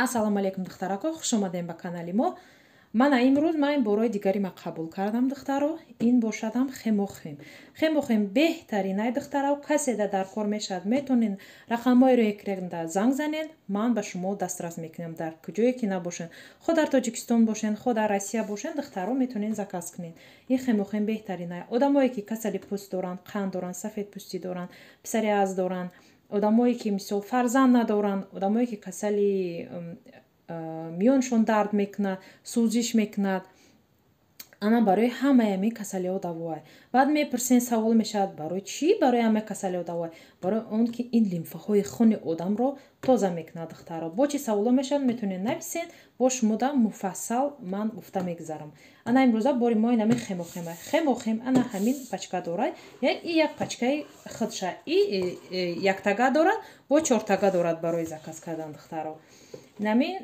Ассалому алайкум, духтарако, хуш омадем ба канали мо. Мана имрӯз ман ин борои дигари ма қабул кардам, духтаро. Ин бошадам хемохим. Хемохим беҳтаринай, духтаро. Касе да дар кор мешавад, метонен рақамҳои экран занг занен, ман ба шумо дастрас мекунам дар куҷое ки набошен. Хо дар Тоҷикистон бошен, хо дар Россия бошен, духтаро метонен заказ кунен. Ин хемохим беҳтаринай. Одамое ки касали пӯст доранд, қанд доранд, сафедпӯстӣ доранд, псориаз доранд, одамое ки мисол фарзанд надоранд, одамое ки касали миёншон дард мекунад, сӯзиш мекунад, ана барои ҳамаи ҳамин касалиҳо давоай. Баъд мепурсен, савол мешавад, барои чӣ барои ҳамаи касалиҳо давоай? Барои он ки ин лимфаҳои хуни одамро тоза мекунад, духтаро. Бо чӣ саволо мешавад, метавонед нависен, бо шумода муфассал ман гуфта мегузарам. Ана имрӯза бори мо инами хемохема. Хемохем ана ҳамин пачка дорад, и як пачкаи худша, и яктага дорад, бо чортага дорад барои заказ кардан, духтаро. Намин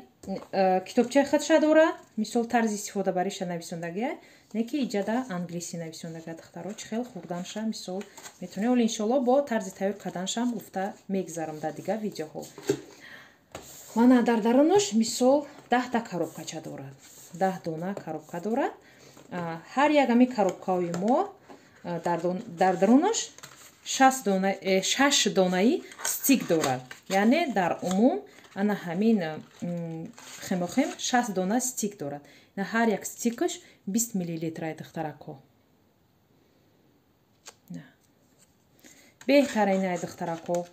китобчаи худша дорад, мисол тарзи истифодабариша нависондагия, не ки иҷада англисӣ нависондагия, духтаро, чӣ хел хӯрданша мисол метавонед. Оли иншоалло бо тарзи тайёр карданшам гуфта мегузарам дар дигар видеоҳо. Мана дар дарунаш мисол 10та коробкача дорад, 10 дона коробка дорад. Ҳар як ҳами коробкаҳои мо дар дарунаш 6 донаи стик дорад, яъне дар умум ана ҳамин хемохем 6 дона стик дорад. Ҳар як стикаш 20 миллилитрай, духтарако. Беҳтаринай, духтарако.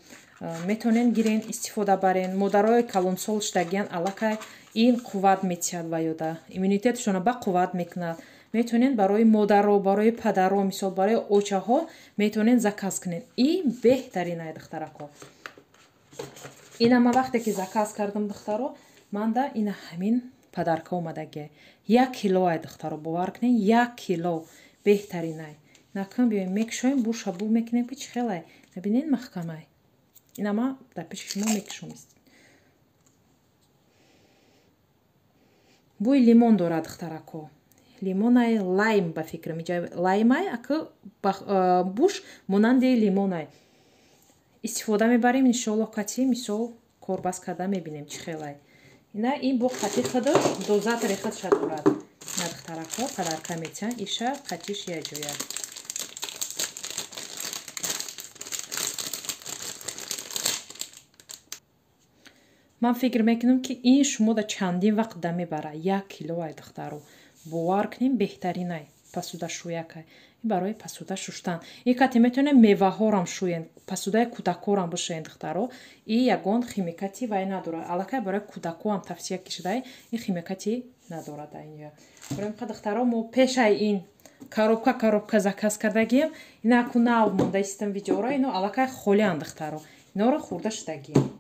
Метавонен гирен, истифода барен. Модарои калонсол шудагиян аллакай ин қувват метиҳад ва ёда иммунитетшона ба қувват мекунад. Метавонен барои модаро, барои падаро, мисол барои очаҳо метавонен заказ кунен. Ин беҳтаринай, духтарако. Ина ман вақте ки заказ кардам, духтаро, манда ина ҳамин падарка омадагия. 1 килоай, духтаро, бовар кунед, 1 кило беҳтаринай. Накун биёем мекушоем, буша бу мекунем ки чӣ хелай. Набинед, маҳкамай. Ина ман дар пеши шумо мекушом. Бӯи лимон дорад, духтарако. Лимонай, лайм ба фикрам, иҷа лаймай, ака буш монанди лимонай. Истифода мебарем, иншоалло кати мисол корбас карда мебинем чӣ хелай. Ина ин бо қати худаш дозатори худша дорад. Ина духтарако падарка метиҳанд, иша қатиш якҷоя. Ман фикр мекунам ки ин шумода чандин вақт да мебарад. 1 килоай, духтаро. Бовар кунем, беҳтаринай пасудашӯякай. Барои пасуда шуштан. Ин кати метавонем меваҳорам шӯен, пасудаи кӯдакҳорам бишӯен, духтаро. И ягон химикати вай надорад. Аллакай барои кӯдакҳоам тавсия кишидай, ин химикати надорад инҷа. Барои ин духтаро мо пешаи ин коробка коробка заказ кардагием. Ина аку нав монда истам видеоро, ино аллакай холиан, духтаро. Иноро хӯрда шудагием.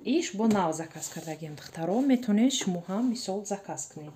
Иш бо нав заказ кардагием, духтаро. Метавонед шумо ҳам мисол заказ кунед.